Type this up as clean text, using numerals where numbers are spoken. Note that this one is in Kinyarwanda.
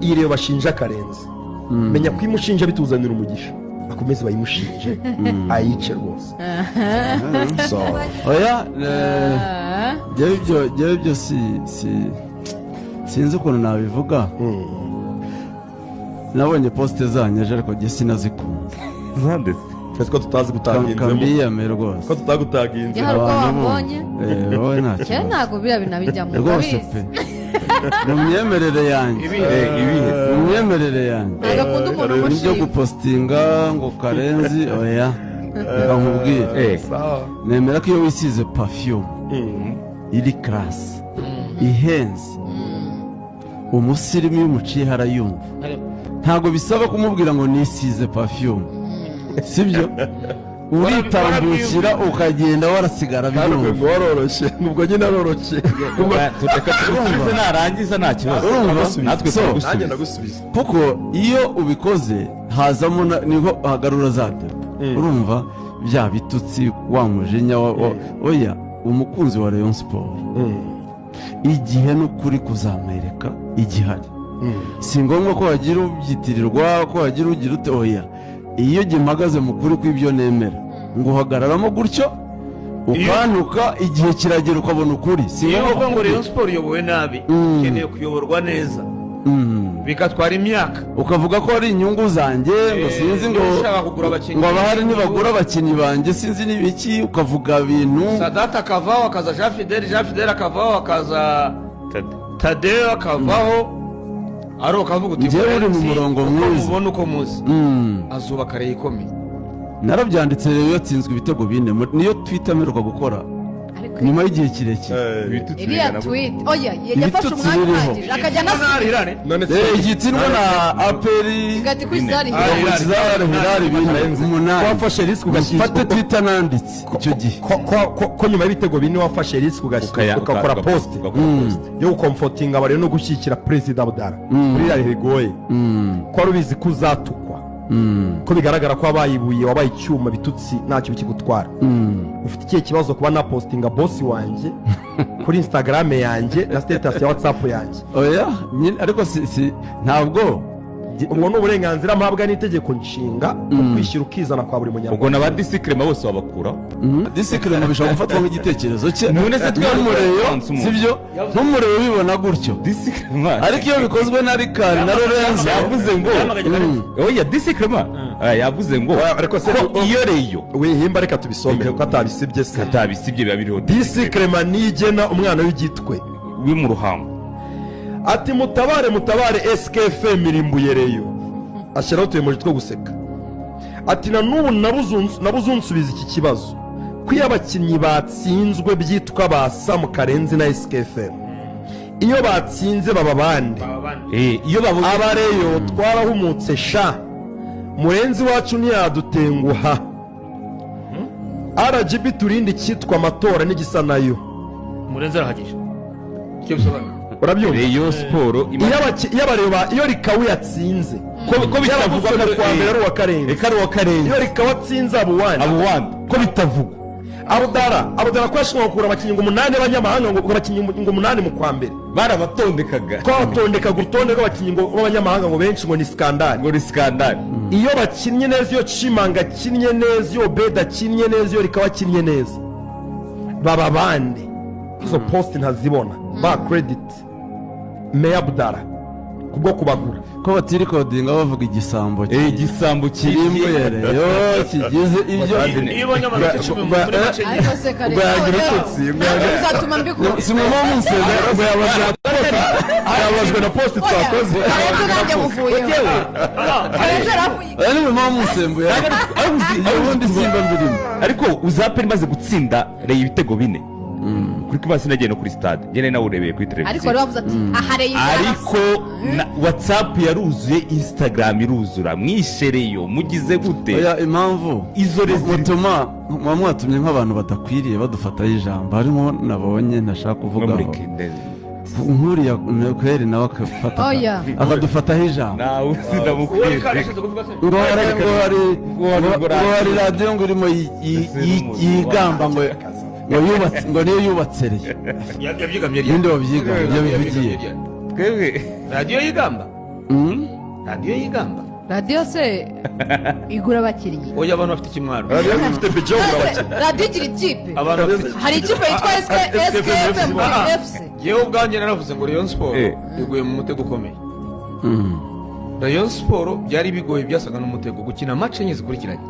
Iyi rero bashinja Karenzi, menya kuyimushinja bituzanira umugisha, bakomeze bayimushinje, ayice rwose. So Oya, njyewe ibyo si sinzi ukuntu nabivuga. Nabonye post zanyu ejo, ariko njye sinazikunze. Zanditse. Twese ko tutazi gutaginzemo. Kambiyame rwose. Ko tutagutaginze. Njye hari ubwo Abantu wambonye. Wowe nta Njyewe kibazo. ntabwo biriya bintu nabijyamo. Rwose Urabizi. pe, mu myemerere yanjye, Ibihe? mu myemerere yanjye, Ntabwo akunda umuntu nibyo umushima. Gupostinga ngo Karenzi, oya, reka nkubwire. Sawa. Nemera ko iyo wisize perfume iri classe ihenze, umusirimu iyo umuciye arayumva. Ntabwo bisaba kumubwira ngo nisize perfume, sibyo? Uritambukira ukagenda, warasigara Kandi ubwo byumva. ngo waroroshye, ubwo nyine aroroshye. Reka tugusubize narangiza, nta kibazo. Urumva? Natwe So, Nanjye turagusubiza. ndagusubiza. Kuko iyo ubikoze hazamo niho hagarura za débat, urumva, bya bitutsi, wa mujinya oya, umukunzi wa Rayon Sport, igihe n'ukuri kuzamwereka igihari. Si ngombwa ko wagira ubyitirirwa, ko wagira ugira ute, oya. Iyo jye mpagaze mu kuri kw'ibyo nemera, ngo uhagararamo gutyo ukantuka, igihe kiragera ukabona ukuri. Si Iyo ngombwa uvuga ngo kukubwira. Rayon Sport iyobowe nabi, ikeneye kuyoborwa neza, bigatwara imyaka, ukavuga ko ari inyungu zanjye, ngo sinzi ngo Niba ushaka kugura abakinnyi, ngo abahari ntibagura abakinnyi banjye, sinzi n'ibiki, ukavuga ibintu. Sadati akavaho akaza Jean Fidele, Jean Fidele akavaho akaza Tadeo akavaho, ari ukavuga uti Njyewe uri mu "Murenzi, murongo uko mwiza." mubona, uko muzi, azubaka Rayon ikomeye. Narabyanditse rero, yatsinzwe ibitego bine, niyo tweet mperuka gukora Ariko nyuma y'igihe kirekire. iriya tweet, oya, yafashe Ibitutsi umwanya biriho. uhagije akajya anasubiza. None se Igitsindwa na APR Igati kuri Sari. Igakurikiza Al Hilal bine umunani. Wafashe risk ugashyira Mfate Twitter nanditse icyo gihe. Ko nyuma y'ibitego 4 wafashe risk ugashyira, ugakora post yo gucomfortinga abarero no gushyigikira Perezida Abdara muri iriya bihe bigoye, ko wari ubizi ko uzatukwa, ko bigaragara ko wabaye ibuye, wabaye icyuma, bitutsi ntacyo bikigutwara, ufite ikihe kibazo kuba napostinga boss wanjye kuri Instagram yanjye na status ya WhatsApp yanjye? Oya nyine, ariko si ntabwo Ubwo ni uburenganzira mpabwa n'itegeko nshinga mu kwishyira ukizana kwa buri munyarwanda. Ubwo na ba disikirema bose wabakuraho. Disikirema bishobora gufatwa nk'igitekerezo cye. None se Nk'umureyo, sibyo? Nk'umureyo ubibona gutyo. Disikirema. Ariko iyo bikozwe na Rikari na Lorenzo Yavuze ngo oya, disikirema yavuze ngo Oya, ariko se ko iyo Rayon wihimba, reka tubisome ko atabisibye se. Atabisibye, biba biriho. Disikirema nigena umwana w'igitwe wi mu Ruhango. Ati: "Mutabare, mutabare, SKFM irimbuye Rayon." Ashyiraho utuyemoji two guseka. Ati: "Na n'ubu nabuze unsubiza iki kibazo, ko iyo abakinnyi batsinzwe byitwa ba Samu Karenzi na SKFM, iyo batsinze baba bande?" Iyo babonye "Abareyo twarahumutse sha, Murenzi wacu ntiyadutenguha. RGB turinde icyitwa amatora n'igisa nayo." Murenzi arahagije, icyo bisobanura. Urabyumva? Rayon Sport Iyo abareba, iyo Rikawu yatsinze, ko bitavugwa yaravuzwe mu kwa mbere ari uwa Karenzi. Reka, ari uwa Karenzi. Iyo Rikawu atsinze abuwani. Abuwandi, ko bitavugwa. Abudara ko yashinzwe gukura abakinnyi ngo umunani b'abanyamahanga, ngo abakinnyi ngo umunani mu kwa mbere. Barabatondekaga. Twabatondekaga urutonde rw'abakinnyi ngo b'abanyamahanga ngo benshi, ngo ni scandale. Ngo ni scandale. Iyo bakinnye neza, iyo Cimanga akinnye neza, iyo Beda akinnye neza, iyo Rikawa akinnye neza, baba bande? Izo post ntazibona ba credit Meya Budara kubwo kubagura. Ko batirikodinga bavuga igisambo Igisambo kirimbuye Rayon, kigize ibyo. Iyo ubonye amanota 10 muri make Ariko se kare Ubwo yagira ututsi, uzatuma mbikora. Si mama munsega. Ubwo yababajwe na post twakoze. Karenzi nanjye muvuyeho, Karenzi yaravuye. Oya, ni mama munsembuye, ubundi simba mbirimo. Ariko uzi APR imaze gutsinda Rayon ibitego 4 kuri kimwe, nagiye no kuri stade njye nawe urebeye kuri Ariko televiziyo. wari wavuze ati aha Rayon. Ariko na WhatsApp yaruzuye, Instagram iruzura, mwishereyo mugize gute? Oya, impamvu Izo mutuma muba mwatumye nk'abantu badakwiriye badufataho ijambo, harimo nabonye ntashaka kuvugaho. Mureke. Nkuriya kweri nawe akafata Oya. akadufataho ijambo. Nawe Uwo sinamukwiye. Rikari yashatse kuvuga se? Ngo hari radiyo ngo irimo yigamba ngo yubatse, ngo niyo yubatse Rayon. Yabyigamye ryari? Ninde wabyigambye? Yabivugiye. Twebwe Radiyo yigamba. Radiyo yigamba. Radiyo se igura abakinnyi? Oya, abantu bafite ikimwaro. Radiyo zifite budget yo kugura abakinnyi. Radiyo igira ikipe. Abantu bafite Hari ikipe yitwa SKFM FC. Yewe, ubwanjye naravuze ngo Rayon Sport iguye mu mutego ukomeye. Rayon Sport byari bigoye, byasaga n'umutego gukina match enye zikurikiranye.